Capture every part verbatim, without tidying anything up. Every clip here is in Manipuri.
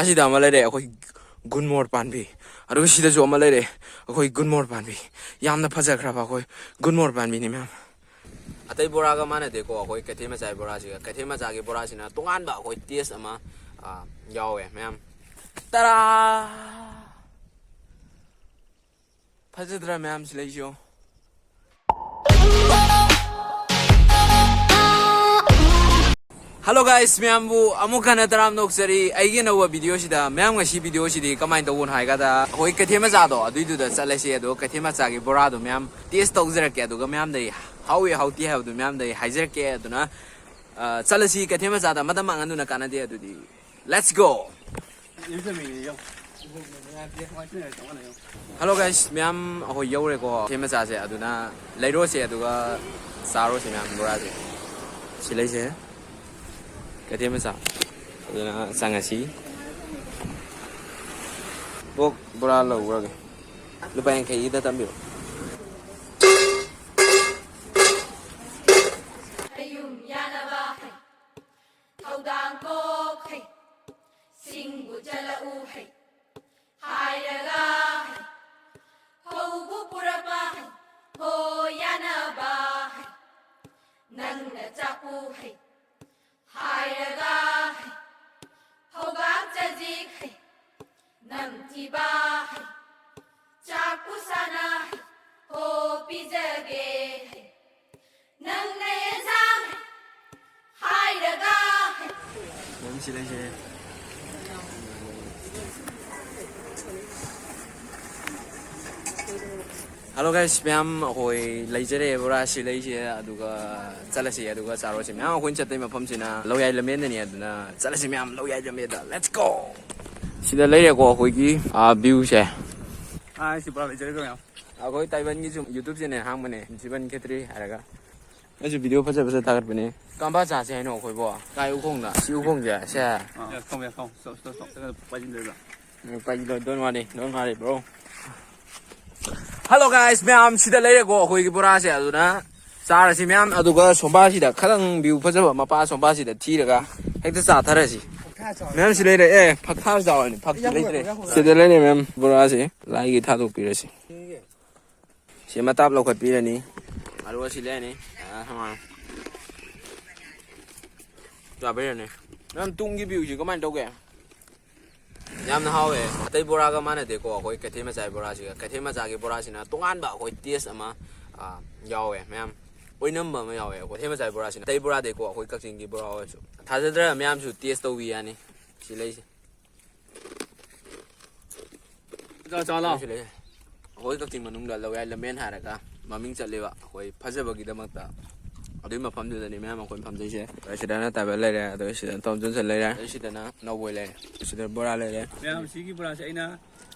ꯑꯁꯤꯗ ꯑꯃ ꯂꯩꯔꯦ ꯑꯩꯈꯣꯏ ꯒꯨꯟꯃꯣꯔ ꯄꯥꯝꯕꯤ꯫ ꯑꯗꯨꯒ ꯁꯤꯗꯁꯨ ꯑꯃ ꯂꯩꯔꯦ ꯑꯩꯈꯣꯏ ꯒꯨꯟꯃꯣꯔ ꯄꯥꯝꯕꯤ꯫ ꯌꯥꯝꯅ ꯐꯖꯈ꯭ꯔꯕ ꯑꯩꯈꯣꯏ ꯒꯨꯟꯃꯣꯔ ꯄꯥꯝꯕꯤꯅꯤ ꯃꯌꯥꯝ꯫ ꯑꯇꯩ ꯕꯣꯔꯥꯒ ꯃꯥꯟꯅꯗꯦꯀꯣ, ꯑꯩꯈꯣꯏ ꯀꯩꯊꯦꯜ ꯃꯆꯥꯒꯤ ꯕꯣꯔꯥꯁꯤꯒ꯫ ꯀꯩꯊꯦꯜ ꯃꯆꯥꯒꯤ ꯕꯣꯔꯥꯁꯤꯅ ꯇꯣꯉꯥꯟꯕ ꯑꯩꯈꯣꯏ ꯇꯦꯁ ꯑꯃ, ꯑ, ꯌꯥꯎꯋꯦ ꯃꯌꯥꯝ꯫ ꯇꯔꯥ! ꯐꯖꯗ꯭ꯔꯥ ꯃꯌꯥꯝ ꯁꯤ ꯂꯩꯁꯤꯌꯣ꯫ ꯍꯜꯂꯣ ꯒꯥꯏꯁ, ꯃꯌꯥꯝꯕꯨ ꯑꯃꯨꯛ ꯍꯟꯅ ꯇꯔꯥꯝꯅ ꯑꯣꯛꯆꯔꯤ꯫ ꯑꯩꯒꯤ ꯑꯅꯧꯕ ꯚꯤꯗꯤꯑꯣꯁꯤꯗ ꯃꯌꯥꯝ, ꯉꯁꯤ ꯚꯤꯗꯤꯑꯣꯁꯤꯗꯤ ꯀꯃꯥꯏꯅ ꯇꯧꯕꯅꯣ ꯍꯥꯏ ꯀꯥꯟꯗ, ꯑꯩꯈꯣꯏ ꯀꯩꯊꯦꯜ ꯃꯆꯥꯗꯣ ꯑꯗꯨꯏꯗꯨꯗ ꯆꯠꯂꯁꯤ, ꯑꯗꯨꯒ ꯀꯩꯊꯦꯜ ꯃꯆꯥꯒꯤ ꯕꯣꯔꯥꯗꯣ ꯃꯌꯥꯝ ꯇꯦꯁ ꯇꯧꯖꯔꯛꯀꯦ, ꯑꯗꯨꯒ ꯃꯌꯥꯝꯗꯩ ꯍꯥꯎꯏ ꯍꯥꯎꯇꯦ ꯍꯥꯏꯕꯗꯨ ꯃꯌꯥꯝꯗꯩ ꯍꯥꯏꯖꯔꯛꯀꯦ꯫ ꯑꯗꯨꯅ, ꯑ, ꯆꯠꯂꯁꯤ ꯀꯩꯊꯦꯜ ꯃꯆꯥꯗ, ꯃꯇꯝ ꯃꯥꯡꯍꯟꯗꯨꯅ ꯀꯥꯟꯅꯗꯦ꯫ ꯑꯗꯨꯗꯤ let's go! ꯍꯜꯂꯣ ꯒꯥꯏꯁ, ꯃꯌꯥꯝ ꯑꯩꯈꯣꯏ ꯌꯧꯔꯦꯀꯣ ꯀꯩꯊꯦꯜ ꯃꯆꯥꯁꯦ꯫ ꯑꯗꯨꯅ ꯂꯩꯔꯣꯁꯦ ꯑꯗꯨꯒ ꯆꯥꯔꯣꯁꯦ ꯃꯌꯥꯝ ꯕꯣꯔꯥꯁꯦ꯫ ꯁꯤ ꯂꯩꯁꯦ ꯀꯩꯊꯦꯜ ꯃꯆꯥ꯫ ꯑꯗꯨꯅ ꯆꯪꯉꯁꯤ꯫ ꯀꯣꯛ ꯕꯣꯔꯥ ꯂꯧꯔꯒꯦ꯫ ꯂꯨꯄꯥ ꯌꯥꯡꯈꯩꯒꯤꯗ ꯇꯝꯕꯤꯔꯣ꯫ ꯌꯨꯝ ꯌꯥꯅꯕ ꯍꯩ, ꯊꯧꯗꯥꯡ ꯀꯣꯛ ꯍꯩ, ꯁꯤꯡꯕꯨ ꯆꯠꯂꯛꯎ ꯍꯩ, ꯍꯥꯏꯔꯒ ꯍꯩ, ꯍꯧꯕꯨ ꯄꯨꯔꯛꯄ ꯍꯩ, ꯍꯣ ꯌꯥꯅꯕ ꯍꯩ, ꯅꯪꯅ ꯆꯥꯛꯄꯨ ꯍꯩ, ꯍꯥꯏꯔꯒ ꯍꯩ, ꯍꯧꯒꯥꯛ ꯆꯖꯤꯛ ꯍꯩ, ꯅꯝꯊꯤꯕ ꯍꯩ, ꯆꯥꯛꯄꯨ ꯁꯥꯅ ꯍꯩ, ꯍꯣ ꯄꯤꯖꯒꯦ ꯍꯩ, ꯅꯪꯅ ꯌꯦꯟꯁꯥꯡ ꯍꯥꯏꯔꯒ ꯍꯩ꯫ ꯃꯌꯥꯝ ꯁꯤ ꯂꯩꯁꯦ꯫ ꯍꯜꯂꯣ ꯒꯥꯏꯁ, ꯃꯌꯥꯝ ꯑꯩꯈꯣꯏ ꯂꯩꯖꯔꯦ ꯕꯣꯔꯥ ꯁꯤ ꯂꯩꯁꯦ, ꯑꯗꯨꯒ ꯆꯠꯂꯁꯤ, ꯑꯗꯨꯒ ꯆꯥꯔꯨꯔꯁꯤ꯫ ꯃꯌꯥꯝ ꯑꯩꯈꯣꯏꯅ ꯆꯠꯇꯣꯏ ꯃꯐꯝꯁꯤꯅ ꯂꯧꯌꯥꯏ ꯂꯝꯕꯦꯟꯗꯅꯤ, ꯑꯗꯨꯅ ꯆꯠꯂꯁꯤ ꯃꯌꯥꯝ ꯂꯧꯌꯥꯏ ꯂꯝꯕꯦꯟꯗ꯫ Let's go! ꯁꯤꯗ ꯂꯩꯔꯦꯀꯣ ꯑꯩꯈꯣꯏꯒꯤ, ꯑꯥ, ꯚ꯭ꯌꯨꯁꯦ꯫ ꯑꯥ, ꯁꯤ ꯄꯨꯔꯥ ꯂꯩꯖꯔꯦꯀꯣ ꯃꯌꯥꯝ꯫ ꯑꯩꯈꯣꯏ ꯇꯥꯏꯕꯟꯒꯤꯁꯨ YouTube ꯆꯦꯅꯦꯜ ꯍꯥꯡꯕꯅꯦ, ꯖꯤꯕꯟ ꯈꯦꯇ꯭ꯔꯤ ꯍꯥꯏꯔꯒ꯫ ꯑꯩꯁꯨ ꯚꯤꯗꯤꯑꯣ ꯐꯖ ꯐꯖ ꯊꯥꯒꯠꯄꯅꯦ꯫ ꯀꯝꯕ ꯆꯥꯁꯦ ꯍꯥꯏꯅꯣ ꯑꯩꯈꯣꯏꯕꯣ? ꯀꯥꯏ ꯎꯈꯣꯡꯗ? ꯁꯤ ꯎꯈꯣꯡꯁꯦ? ꯁꯦ꯫ ꯑꯥ, ꯌꯥ, ꯊꯝꯃꯣ, ꯌꯥ, ꯊꯝꯃꯣ꯫ Stop, stop, stop. ꯀꯩꯅꯣ, ꯄꯥꯏꯁꯤꯟꯗꯣꯏꯕ꯫ ꯎꯝ, ꯄꯥꯏꯁꯤꯜꯂꯣ꯫ Don't worry, don't worry, bro. Hello guys, ꯃꯌꯥꯝ ꯁꯤꯗ ꯂꯩꯔꯦꯀꯣ ꯑꯩꯈꯣꯏꯒꯤ ꯕꯣꯔꯥꯁꯦ꯫ ꯑꯗꯨꯅ ꯆꯥꯔꯁꯤ ꯃꯌꯥꯝ꯫ ꯑꯗꯨꯒ ꯁꯣꯝꯕꯥꯁꯤꯗ ꯈꯤꯇꯪ ꯚ꯭ꯌꯨ ꯐꯖꯕ ꯃꯄꯥ ꯁꯣꯝꯕꯥꯁꯤꯗ ꯊꯤꯔꯒ ꯍꯦꯛꯇ ꯆꯥꯊꯔꯁꯤ꯫ ꯃꯌꯥꯝ ꯁꯤ ꯂꯩꯔꯦ꯫ ꯑꯦ, ꯐꯛ ꯊꯥꯕ ꯆꯥꯎꯔꯅꯤ꯫ ꯐꯛꯁꯤ ꯂꯩꯇ꯭ꯔꯦ꯫ ꯁꯤꯗ ꯂꯩꯔꯦ ꯃꯌꯥꯝ ꯕꯣꯔꯥꯁꯤ꯫ ꯂꯥꯏꯒꯤ ꯊꯥꯗꯣꯛꯄꯤꯔꯁꯤ꯫ ꯁꯤ ꯃꯇꯥꯞ ꯂꯧꯈꯠꯄꯤꯔꯅꯤ꯫ ꯑꯗꯨꯒ ꯁꯤ ꯂꯩꯔꯅꯤ꯫ ꯑ, ꯍꯪꯉꯣ꯫ ꯆꯥꯕꯤꯔꯅꯤ꯫ ꯃꯌꯥꯝ ꯇꯨꯡꯒꯤ ꯚ꯭ꯌꯨꯁꯤ ꯀꯃꯥꯏꯅ ꯇꯧꯒꯦ? ꯌꯥꯝꯅ ꯍꯥꯎꯋꯦ꯫ ꯑꯇꯩ ꯕꯣꯔꯥꯒ ꯃꯥꯟꯅꯗꯦꯀꯣ꯫ ꯑꯩꯈꯣꯏ ꯀꯩꯊꯦꯜ ꯃꯆꯥꯒꯤ ꯕꯣꯔꯥꯁꯤꯒ꯫ ꯀꯩꯊꯦꯜ ꯃꯆꯥꯒꯤ ꯕꯣꯔꯥꯁꯤꯅ ꯇꯣꯉꯥꯟꯕ ꯑꯩꯈꯣꯏ ꯇꯦꯁ ꯑꯃ, ꯑ, ꯌꯥꯎꯋꯦ ꯃꯌꯥꯝ꯫ ꯑꯣꯏꯅꯝꯕ ꯑꯃ ꯌꯥꯎꯋꯦ꯫ ꯑꯩꯈꯣꯏ ꯀꯩꯊꯦꯜ ꯃꯆꯥꯒꯤ ꯕꯣꯔꯥꯁꯤꯅ꯫ ꯑꯇꯩ ꯕꯣꯔꯥꯗꯩꯀꯣ ꯑꯩꯈꯣꯏ ꯀꯛꯆꯤꯡꯒꯤ ꯕꯣꯔꯥ ꯑꯣꯏꯔꯁꯨ꯫ ꯊꯥꯖꯗ꯭ꯔ ꯃꯌꯥꯝꯁꯨ ꯇꯦꯁ ꯇꯧꯕꯤ ꯌꯥꯅꯤ꯫ ꯁꯤ ꯂꯩꯁꯦ꯫ ꯆꯥ, ꯆꯥ ꯂꯥꯎ꯫ ꯁꯤ ꯂꯩꯁꯦ꯫ ꯑꯩꯈꯣꯏ ꯀꯛꯆꯤꯡ ꯃꯅꯨꯡꯗ ꯂꯧꯌꯥꯏ ꯂꯝꯕꯦꯟ ꯍꯥꯏꯔꯒ ꯃꯃꯤꯡ ꯆꯠꯂꯤꯕ ꯑꯩꯈꯣꯏ ꯐꯖꯕꯒꯤꯗꯃꯛꯇ ꯑꯗꯨꯒꯤ ꯃꯐꯝꯗꯨꯗꯅꯤ ꯃꯌꯥꯝ ꯑꯩꯈꯣꯏ ꯐꯝꯗꯣꯏꯁꯦ꯫ ꯑꯗꯨꯒ ꯁꯤꯗꯅ ꯇꯥꯏꯕꯦꯜ ꯂꯩꯔꯦ, ꯑꯗꯨꯒ ꯁꯤꯗꯅ ꯇꯣꯝ ꯖꯣꯟꯁꯟ ꯂꯩꯔꯦ, ꯑꯗꯨꯒ ꯁꯤꯗꯅ ꯅꯧꯕꯣꯏ ꯂꯩꯔꯦ, ꯁꯤꯗ ꯕꯣꯔꯥ ꯂꯩꯔꯦ꯫ ꯃꯌꯥꯝ, ꯁꯤꯒꯤ ꯕꯣꯔꯥꯁꯦ ꯑꯩꯅ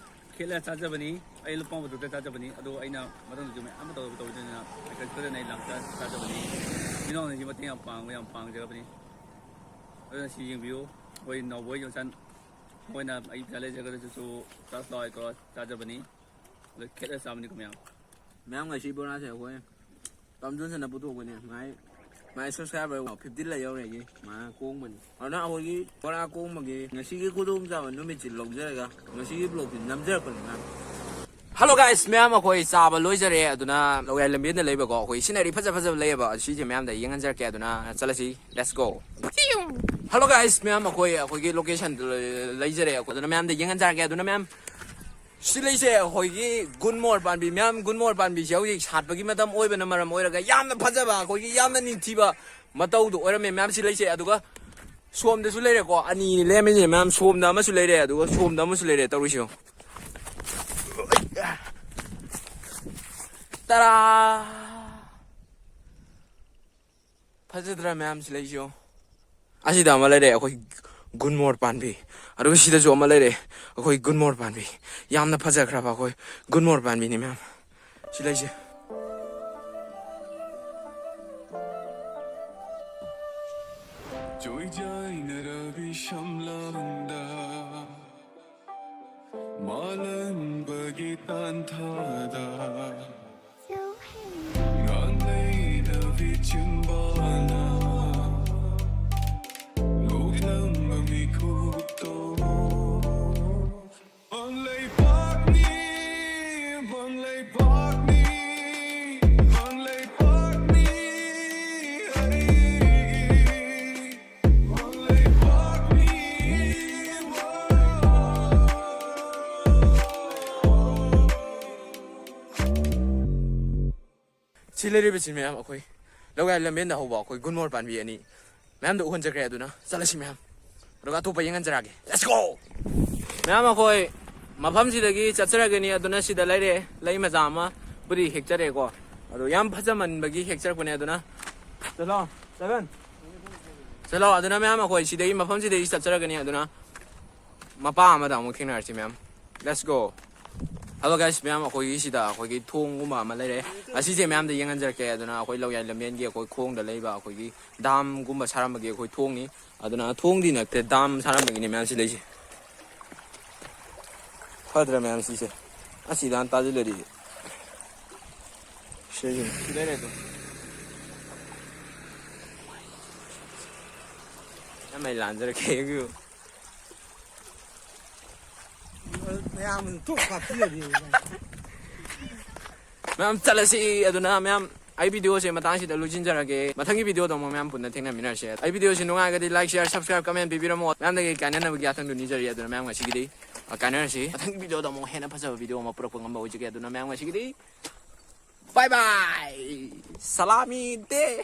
ꯈꯦꯠꯂ ꯆꯥꯖꯕꯅꯤ꯫ ꯑꯩ ꯂꯨꯄꯥ ꯃꯉꯥ ꯇꯔꯨꯛꯇ ꯆꯥꯖꯕꯅꯤ꯫ ꯑꯗꯣ ꯑꯩꯅ ꯃꯊꯪꯗꯁꯨ ꯃꯌꯥꯝ ꯑꯃ ꯇꯧꯗꯕ ꯇꯧꯗꯣꯏꯅ ꯑꯩ ꯀꯟꯁꯤꯗꯅ ꯑꯩ ꯂꯥꯛꯇ ꯆꯥꯖꯕꯅꯤ꯫ ꯏꯅꯥꯎꯅꯁꯤ ꯃꯇꯦꯡ ꯌꯥꯝ ꯄꯥꯡꯕ, ꯌꯥꯝ ꯄꯥꯡꯖꯕꯅꯤ꯫ ꯑꯗꯨꯅ ꯁꯤ ꯌꯦꯡꯕꯤꯌꯨ꯫ ꯑꯩꯈꯣꯏ ꯅꯥꯎꯕꯣꯏ ꯌꯣꯡꯆꯥꯟ ꯃꯣꯏꯅ ꯑꯩ ꯄꯩꯁꯥ ꯂꯩꯖꯒꯗ꯭ꯔꯁꯨ ꯆꯥꯁ ꯂꯥꯎ ꯍꯥꯏ ꯀꯧꯔ ꯆꯥꯖꯕꯅꯤ꯫ ꯑꯗꯣ ꯈꯦꯠꯂ ꯆꯥꯕꯅꯤꯀꯣ ꯃꯌꯥꯝ꯫ ꯃꯌꯥꯝ, ꯉꯁꯤ ꯕꯣꯔꯥꯁꯦ ꯑꯩꯈꯣꯏ ꯇꯝ ꯖꯣꯟꯁꯟꯅ ꯄꯨꯊꯣꯛꯄꯅꯦ꯫ ꯃꯥꯏ, ꯃꯥꯏ subscriber fifty ꯂꯩ ꯌꯧꯔꯦꯒꯤ꯫ ꯃꯥꯅ ꯀꯣꯡꯕꯅꯤ꯫ ꯑꯗꯨꯅ ꯑꯩꯈꯣꯏꯒꯤ ꯕꯣꯔꯥ ꯀꯣꯡꯕꯒꯤ ꯉꯁꯤꯒꯤ ꯈꯨꯗꯣꯡꯆꯥꯕ ꯅꯨꯃꯤꯠꯁꯤ ꯂꯧꯖꯔꯒ ꯉꯁꯤꯒꯤ vlogꯁꯤ ꯅꯝꯖꯔꯛꯄꯅꯤ ꯃꯌꯥꯝ꯫ Hello guys, ꯃꯌꯥꯝ ꯑꯩꯈꯣꯏ ꯆꯥꯕ ꯂꯣꯏꯖꯔꯦ꯫ ꯑꯗꯨꯅ ꯂꯧꯌꯥꯏ ꯂꯝꯕꯦꯟꯗ ꯂꯩꯕꯀꯣ ꯑꯩꯈꯣꯏ scenery ꯐꯖ ꯐꯖꯕ ꯂꯩꯌꯦꯕ꯫ ꯁꯤꯁꯦ ꯃꯌꯥꯝꯗ ꯌꯦꯡꯍꯟꯖꯔꯛꯀꯦ꯫ ꯑꯗꯨꯅ ꯆꯠꯂꯁꯤ꯫ Let's go. Hello guys, ꯃꯌꯥꯝ ꯑꯩꯈꯣꯏ ꯑꯩꯈꯣꯏꯒꯤ locationꯗ ꯂꯩꯖꯔꯦ꯫ ꯑꯗꯨꯅ ꯃꯌꯥꯝꯗ ꯌꯦꯡꯍꯟꯖꯔꯛꯀꯦ꯫ ꯑꯗꯨꯅ ꯃꯌꯥꯝ ꯁꯤ ꯂꯩꯁꯦ ꯑꯩꯈꯣꯏꯒꯤ ꯒꯨꯟꯃꯣꯍꯣꯔ ꯄꯥꯝꯕꯤ꯫ ꯃꯌꯥꯝ, ꯒꯨꯟꯃꯣꯍꯣꯔ ꯄꯥꯝꯕꯤꯁꯦ ꯍꯧꯖꯤꯛ ꯁꯥꯠꯄꯒꯤ ꯃꯇꯝ ꯑꯣꯏꯕꯅ ꯃꯔꯝ ꯑꯣꯏꯔꯒ ꯌꯥꯝꯅ ꯐꯖꯕ, ꯑꯩꯈꯣꯏꯒꯤ ꯌꯥꯝꯅ ꯅꯤꯡꯊꯤꯕ ꯃꯇꯧꯗꯣ ꯑꯣꯏꯔꯝꯃꯦ ꯃꯌꯥꯝ꯫ ꯁꯤ ꯂꯩꯁꯦ꯫ ꯑꯗꯨꯒ ꯁꯣꯝꯗꯁꯨ ꯂꯩꯔꯦꯀꯣ, ꯑꯅꯤꯅꯤ ꯂꯩꯔꯝꯃꯤꯁꯦ ꯃꯌꯥꯝ꯫ ꯁꯣꯝꯗ ꯑꯃꯁꯨ ꯂꯩꯔꯦ, ꯑꯗꯨꯒ ꯁꯣꯝꯗ ꯑꯃꯁꯨ ꯂꯩꯔꯦ꯫ ꯇꯧꯔꯤꯁꯤ ꯌꯦꯡꯉꯣ꯫ ꯇꯔꯥ! ꯐꯖꯗ꯭ꯔꯥ ꯃꯌꯥꯝ? ꯁꯤ ꯂꯩꯁꯤ ꯌꯦꯡꯉꯣ꯫ ꯑꯁꯤꯗ ꯑꯃ ꯂꯩꯔꯦ ꯑꯩꯈꯣꯏ ꯒꯨꯟꯃꯣꯍꯣꯔ ꯄꯥꯝꯕꯤ, ꯑꯗꯨꯒ ꯁꯤꯗꯁꯨ ꯑꯃ ꯂꯩꯔꯦ ꯑꯩꯈꯣꯏ ꯒꯨꯟꯃꯣꯍꯣꯔ ꯄꯥꯝꯕꯤ꯫ ꯌꯥꯝꯅ ꯐꯖꯈ꯭ꯔꯕ ꯑꯩꯈꯣꯏ ꯒꯨꯟꯃꯣꯍꯣꯔ ꯄꯥꯝꯕꯤꯅꯤ ꯃꯌꯥꯝ꯫ ꯁꯤ ꯂꯩꯁꯦ꯫ ꯆꯣꯏꯖꯥꯏꯅꯔꯕꯤ ꯁꯝꯂꯥꯡꯗ ꯃꯥꯂꯪꯕꯒꯤ ꯇꯥꯟꯊꯥꯗ ꯉꯥꯡꯂꯩꯅꯕꯤ ꯆꯤꯝꯕꯥꯜꯅ ꯅꯣꯛꯂꯝꯕ ꯃꯤꯀꯨꯞ ꯁꯤ ꯂꯩꯔꯤꯕꯁꯤ ꯃꯌꯥꯝ ꯑꯩꯈꯣꯏ ꯂꯧꯌꯥꯏ ꯂꯝꯕꯦꯟꯗ ꯍꯧꯕ ꯑꯩꯈꯣꯏ ꯒꯨꯟꯃꯣꯍꯣꯔ ꯄꯥꯝꯕꯤ ꯑꯅꯤ ꯃꯌꯥꯝꯗ ꯎꯍꯟꯖꯈ꯭ꯔꯦ꯫ ꯑꯗꯨꯅ ꯆꯠꯂꯁꯤ ꯃꯌꯥꯝ, ꯑꯗꯨꯒ ꯑꯇꯣꯞꯄ ꯌꯦꯡꯍꯟꯖꯔꯛꯑꯒꯦ꯫ Let's go! ꯃꯌꯥꯝ ꯑꯩꯈꯣꯏ ꯃꯐꯝꯁꯤꯗꯒꯤ ꯆꯠꯆꯔꯒꯅꯤ꯫ ꯑꯗꯨꯅ ꯁꯤꯗ ꯂꯩꯔꯦ, ꯂꯩ ꯃꯆꯥ ꯑꯃꯕꯨꯗꯤ ꯍꯦꯛꯆꯔꯦꯀꯣ꯫ ꯑꯗꯣ ꯌꯥꯝ ꯐꯖꯃꯟꯕꯒꯤ ꯍꯦꯛꯆꯔꯛꯄꯅꯦ꯫ ꯑꯗꯨꯅ ꯆꯠꯂꯣ ꯁꯕꯦꯟ, ꯆꯠꯂꯣ꯫ ꯑꯗꯨꯅ ꯃꯌꯥꯝ ꯑꯩꯈꯣꯏ ꯁꯤꯗꯒꯤ, ꯃꯐꯝꯁꯤꯗꯒꯤ ꯆꯠꯆꯔꯒꯅꯤ꯫ ꯑꯗꯨꯅ ꯃꯄꯥ ꯑꯃꯗ ꯑꯃꯨꯛ ꯊꯦꯡꯅꯔꯁꯤ ꯃꯌꯥꯝ꯫ Let's go! Hello guys, ꯃꯌꯥꯝ ꯑꯩꯈꯣꯏꯒꯤ ꯁꯤꯗ ꯑꯩꯈꯣꯏꯒꯤ ꯊꯣꯡꯒꯨꯝꯕ ꯑꯃ ꯂꯩꯔꯦ꯫ ꯑꯁꯤꯁꯦ ꯃꯌꯥꯝꯗ ꯌꯦꯡꯍꯟꯖꯔꯛꯀꯦ꯫ ꯑꯗꯨꯅ ꯑꯩꯈꯣꯏ ꯂꯧꯌꯥꯏ ꯂꯝꯕꯦꯟꯒꯤ ꯑꯩꯈꯣꯏ ꯈꯣꯡꯗ ꯂꯩꯕ ꯑꯩꯈꯣꯏꯒꯤ ꯗꯥꯝꯒꯨꯝꯕ ꯁꯥꯔꯝꯕꯒꯤ ꯑꯩꯈꯣꯏ ꯊꯣꯡꯅꯤ꯫ ꯑꯗꯨꯅ ꯊꯣꯡꯗꯤ ꯅꯠꯇꯦ, ꯗꯥꯝ ꯁꯥꯔꯝꯕꯒꯤꯅꯦ ꯃꯌꯥꯝ ꯁꯤ ꯂꯩꯁꯦ꯫ ꯐꯗ꯭ꯔꯥ ꯃꯌꯥꯝ ꯁꯤꯁꯦ? ꯑꯁꯤꯗ ꯍꯥꯟꯅ ꯇꯥꯁꯤꯜꯂꯗꯤ ꯁꯤꯁꯤꯅ ꯁꯤ ꯂꯩꯔꯦ ꯑꯗꯨꯝ꯫ ꯌꯥꯝ ꯃꯩ ꯂꯥꯟꯖꯔꯛꯀꯦ꯫ ꯃꯌꯥꯝ ꯊꯣꯛ ꯀꯥꯞꯄꯤꯔꯗꯤ꯫ ꯃꯌꯥꯝ ꯆꯠꯂꯁꯤ꯫ ꯑꯗꯨꯅ ꯃꯌꯥꯝ ꯑꯩ video ꯁꯦ ꯃꯇꯥꯡꯁꯤꯗ ꯂꯣꯏꯁꯤꯟꯖꯔꯒꯦ꯫ ꯃꯊꯪꯒꯤ video ꯗ ꯑꯃꯨꯛ ꯃꯌꯥꯝ ꯄꯨꯟꯅ ꯊꯦꯡꯅꯃꯤꯟꯅꯔꯁꯦ꯫ ꯑꯩ video ꯁꯤ ꯅꯨꯡꯉꯥꯏꯔꯒꯗꯤ like, share, subscribe, comment ꯄꯤꯕꯤꯔꯝꯃꯣ꯫ ꯃꯌꯥꯝꯗꯒꯤ ꯀꯥꯏꯅꯅꯕꯒꯤ ꯌꯥꯊꯪꯗꯨ ꯅꯤꯖꯔꯤ꯫ ꯑꯗꯨꯅ ꯃꯌꯥꯝ ꯉꯁꯤꯒꯤꯗꯤ, ꯑ, ꯀꯥꯏꯅꯔꯁꯤ꯫ ꯃꯊꯪꯒꯤ video ꯗ ꯑꯃꯨꯛ ꯍꯦꯟꯅ ꯐꯖꯕ video ꯑꯃ ꯄꯨꯔꯛꯄ ꯉꯝꯕ ꯑꯣꯏꯖꯒꯦ꯫ ꯑꯗꯨꯅ ꯃꯌꯥꯝ ꯉꯁꯤꯒꯤꯗꯤ bye bye꯫ ꯁꯂꯥꯃꯤ ꯗꯦ꯫